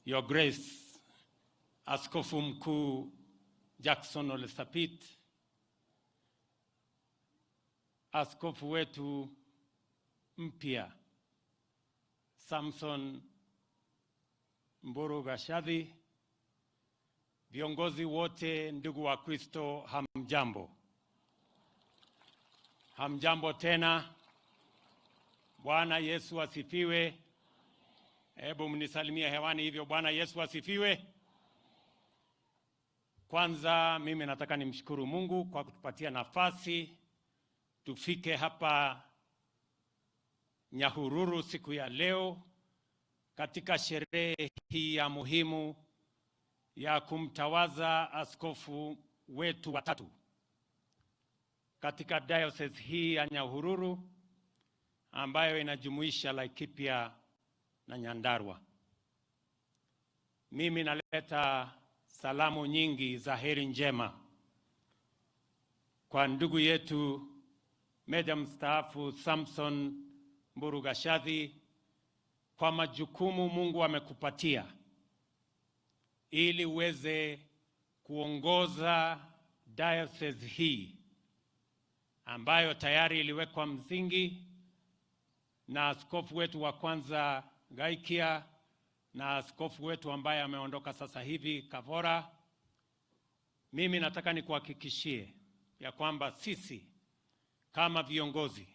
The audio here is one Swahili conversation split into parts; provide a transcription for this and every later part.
Your Grace, Askofu Mkuu Jackson Ole Sapit, askofu wetu mpya Samson Mburu Gachagua, viongozi wote, ndugu wa Kristo, hamjambo. Hamjambo tena. Bwana Yesu asifiwe. Hebu mnisalimie hewani hivyo. Bwana Yesu asifiwe. Kwanza mimi nataka nimshukuru Mungu kwa kutupatia nafasi tufike hapa Nyahururu siku ya leo katika sherehe hii ya muhimu ya kumtawaza askofu wetu watatu katika diocese hii ya Nyahururu ambayo inajumuisha Laikipia na Nyandarua. Mimi naleta salamu nyingi za heri njema kwa ndugu yetu meja mstaafu Samson Mburu Gachagua kwa majukumu Mungu amekupatia ili uweze kuongoza diocese hii ambayo tayari iliwekwa msingi na askofu wetu wa kwanza Gaikia na askofu wetu ambaye ameondoka sasa hivi Kavora. Mimi nataka nikuhakikishie ya kwamba sisi kama viongozi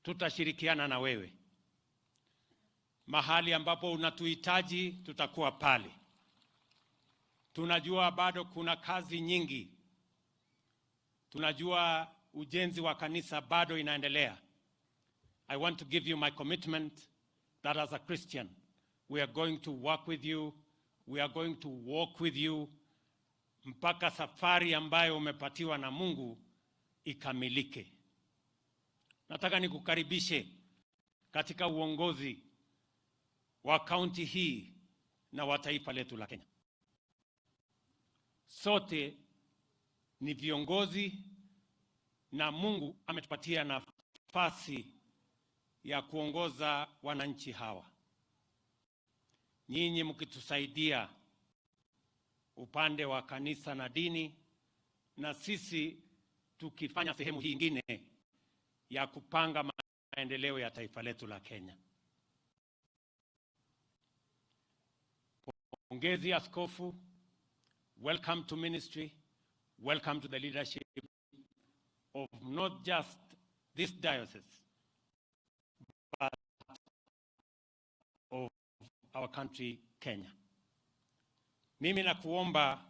tutashirikiana na wewe. Mahali ambapo unatuhitaji tutakuwa pale. Tunajua bado kuna kazi nyingi, tunajua ujenzi wa kanisa bado inaendelea. I want to give you my commitment that as a Christian we are going to work with you, we are going to walk with you mpaka safari ambayo umepatiwa na Mungu ikamilike. Nataka nikukaribishe katika uongozi wa kaunti hii na wa taifa letu la Kenya. Sote ni viongozi na Mungu ametupatia nafasi ya kuongoza wananchi hawa. Nyinyi mkitusaidia upande wa kanisa na dini, na sisi tukifanya sehemu hii ingine ya kupanga maendeleo ya taifa letu la Kenya. Pongezi askofu, welcome to ministry, welcome to the leadership of not just this diocese, but of our country Kenya. Mimi nakuomba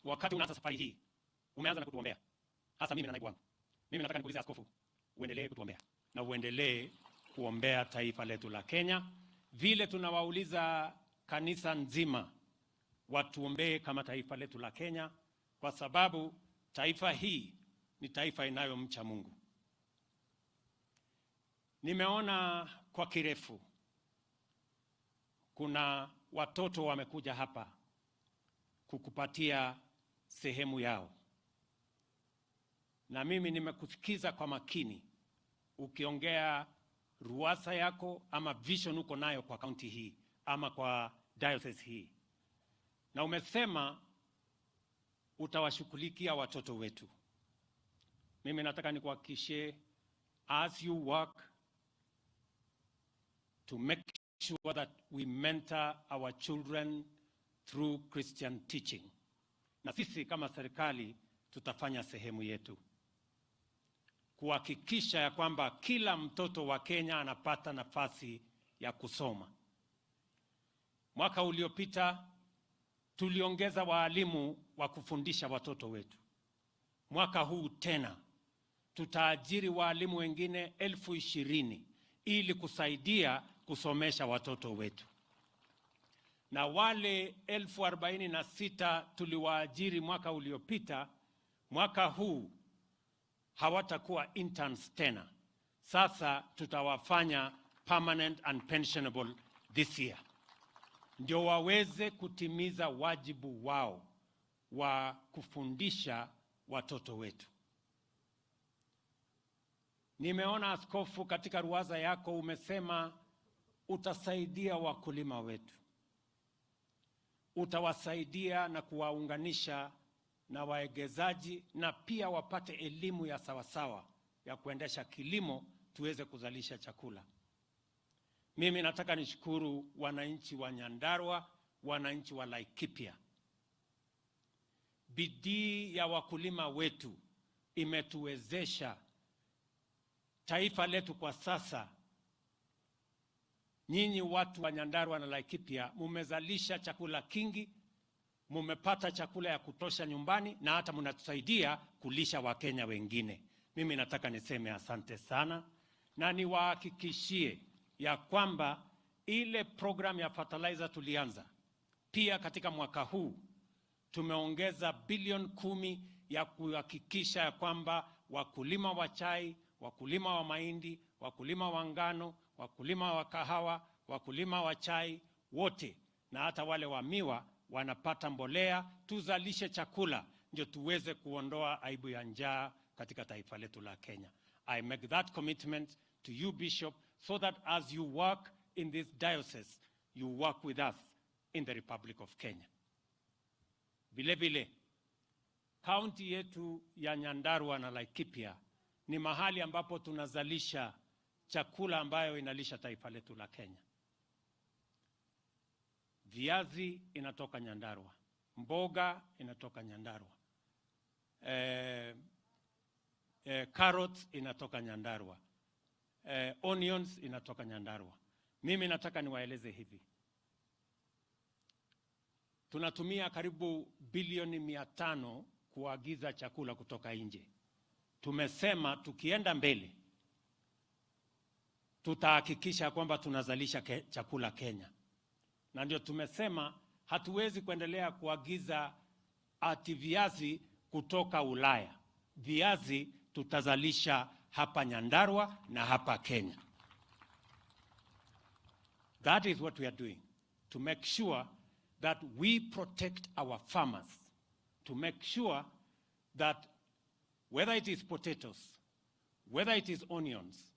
wakati unaanza safari hii, umeanza na kutuombea, hasa mimi na naibu wangu. Mimi nataka nikuulize askofu, uendelee kutuombea na uendelee kuombea taifa letu la Kenya, vile tunawauliza kanisa nzima watuombee kama taifa letu la Kenya, kwa sababu taifa hii ni taifa inayomcha Mungu. Nimeona kwa kirefu kuna watoto wamekuja hapa kukupatia sehemu yao, na mimi nimekusikiza kwa makini ukiongea ruasa yako ama vision uko nayo kwa kaunti hii ama kwa diocese hii, na umesema utawashughulikia watoto wetu. Mimi nataka nikuhakikishie, as you work to make sure that we mentor our children through Christian teaching, na sisi kama serikali tutafanya sehemu yetu kuhakikisha ya kwamba kila mtoto wa Kenya anapata nafasi ya kusoma. Mwaka uliopita tuliongeza waalimu wa kufundisha watoto wetu. Mwaka huu tena tutaajiri waalimu wengine 20,000 ili kusaidia kusomesha watoto wetu, na wale 46,000 tuliwaajiri mwaka uliopita, mwaka huu hawatakuwa interns tena. Sasa tutawafanya permanent and pensionable this year, ndio waweze kutimiza wajibu wao wa kufundisha watoto wetu. Nimeona askofu, katika ruwaza yako umesema utasaidia wakulima wetu, utawasaidia na kuwaunganisha na waegezaji na pia wapate elimu ya sawasawa ya kuendesha kilimo tuweze kuzalisha chakula. Mimi nataka nishukuru wananchi wa Nyandarua, wananchi wa Laikipia. Bidii ya wakulima wetu imetuwezesha taifa letu kwa sasa. Nyinyi watu wa Nyandarua na Laikipia mumezalisha chakula kingi, mumepata chakula ya kutosha nyumbani na hata mnatusaidia kulisha Wakenya wengine. Mimi nataka niseme asante sana na niwahakikishie ya kwamba ile program ya fertilizer tulianza pia katika mwaka huu tumeongeza bilioni 10 ya kuhakikisha ya kwamba wakulima wa chai, wakulima wa mahindi, wakulima wa ngano, wakulima wa kahawa, wakulima wa chai wote na hata wale wa miwa wanapata mbolea, tuzalishe chakula ndio tuweze kuondoa aibu ya njaa katika taifa letu la Kenya. I make that commitment to you, Bishop, so that as you work in this diocese, you work with us in the Republic of Kenya. Vile vile kaunti yetu ya Nyandarua na Laikipia ni mahali ambapo tunazalisha chakula ambayo inalisha taifa letu la Kenya. Viazi inatoka Nyandarua, mboga inatoka Nyandarua, carrots inatoka Nyandarua, onions inatoka Nyandarua. Mimi nataka niwaeleze hivi, tunatumia karibu bilioni 500 kuagiza chakula kutoka nje. Tumesema tukienda mbele tutahakikisha kwamba tunazalisha chakula Kenya, na ndio tumesema hatuwezi kuendelea kuagiza ati viazi kutoka Ulaya. Viazi tutazalisha hapa Nyandarua na hapa Kenya. That is what we are doing to make sure that we protect our farmers, to make sure that whether it is potatoes, whether it is onions,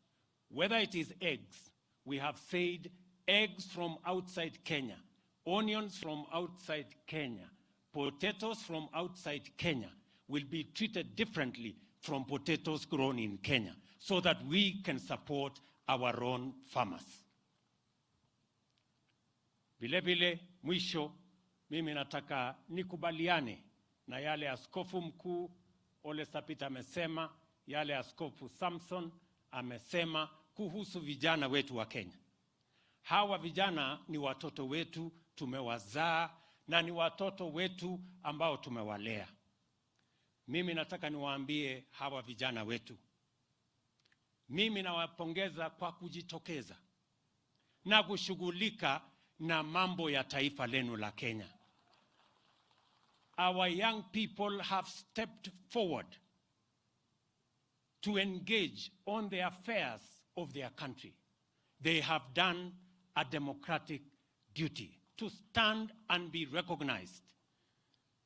whether it is eggs, we have said eggs from outside Kenya, onions from outside Kenya, potatoes from outside Kenya will be treated differently from potatoes grown in Kenya so that we can support our own farmers. Vile vile, mwisho, mimi nataka nikubaliane na yale Askofu Mkuu Ole Sapit amesema, yale Askofu Samson amesema kuhusu vijana wetu wa Kenya. Hawa vijana ni watoto wetu, tumewazaa na ni watoto wetu ambao tumewalea. Mimi nataka niwaambie hawa vijana wetu, mimi nawapongeza kwa kujitokeza na kushughulika na mambo ya taifa lenu la Kenya. Our young people have stepped forward to engage on the affairs of their country. They have done a democratic duty to stand and be recognized.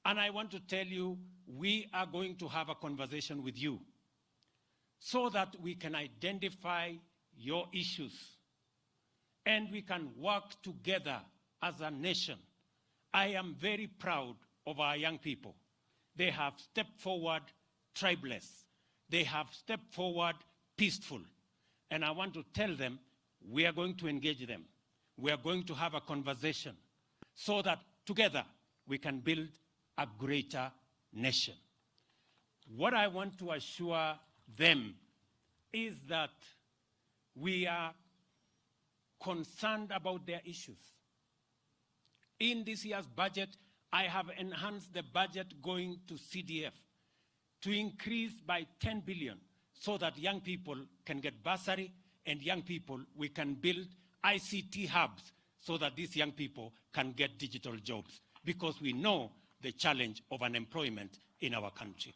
And I want to tell you, we are going to have a conversation with you so that we can identify your issues and we can work together as a nation. I am very proud of our young people. They have stepped forward tribeless. They have stepped forward peaceful. And I want to tell them we are going to engage them. We are going to have a conversation so that together we can build a greater nation. What I want to assure them is that we are concerned about their issues. In this year's budget, I have enhanced the budget going to CDF to increase by 10 billion so that young people can get bursary and young people, we can build ICT hubs so that these young people can get digital jobs, because we know the challenge of unemployment in our country.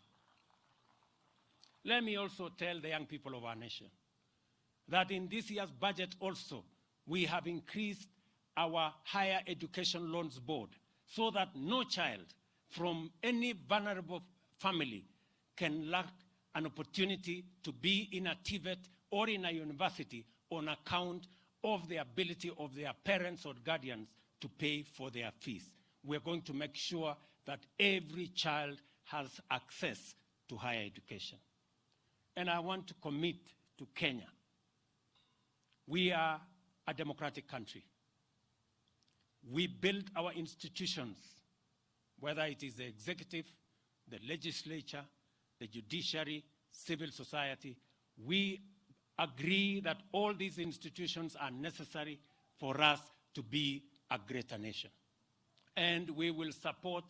Let me also tell the young people of our nation that in this year's budget also, we have increased our Higher Education Loans Board so that no child from any vulnerable family can lack an opportunity to be in a TVET. or in a university on account of the ability of their parents or guardians to pay for their fees. We are going to make sure that every child has access to higher education. And I want to commit to Kenya. We are a democratic country. We build our institutions, whether it is the executive, the legislature, the judiciary, civil society. We agree that all these institutions are necessary for us to be a greater nation. And we will support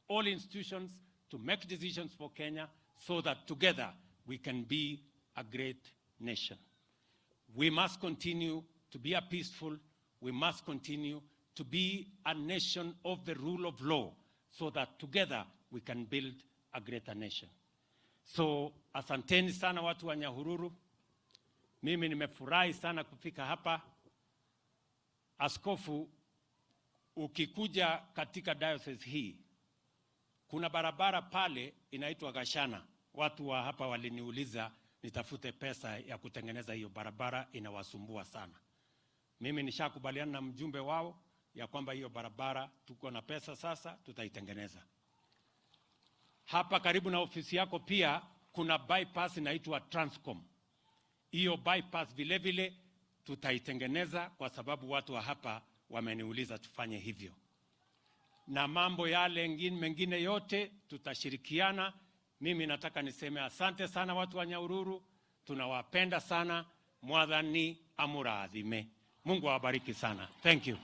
all institutions to make decisions for Kenya so that together we can be a great nation. We must continue to be a peaceful, we must continue to be a nation of the rule of law so that together we can build a greater nation. So asanteni sana, watu wa Nyahururu. Mimi nimefurahi sana kufika hapa. Askofu, ukikuja katika diocese hii, kuna barabara pale inaitwa Gashana. Watu wa hapa waliniuliza nitafute pesa ya kutengeneza hiyo barabara, inawasumbua sana. Mimi nishakubaliana na mjumbe wao ya kwamba hiyo barabara tuko na pesa sasa, tutaitengeneza. Hapa karibu na ofisi yako pia kuna bypass inaitwa Transcom. Hiyo bypass vile vile tutaitengeneza kwa sababu watu wa hapa wameniuliza tufanye hivyo, na mambo yale mengine yote tutashirikiana. Mimi nataka niseme asante sana, watu wa Nyahururu, tunawapenda sana. Mwathani amurathime. Mungu awabariki sana. Thank you.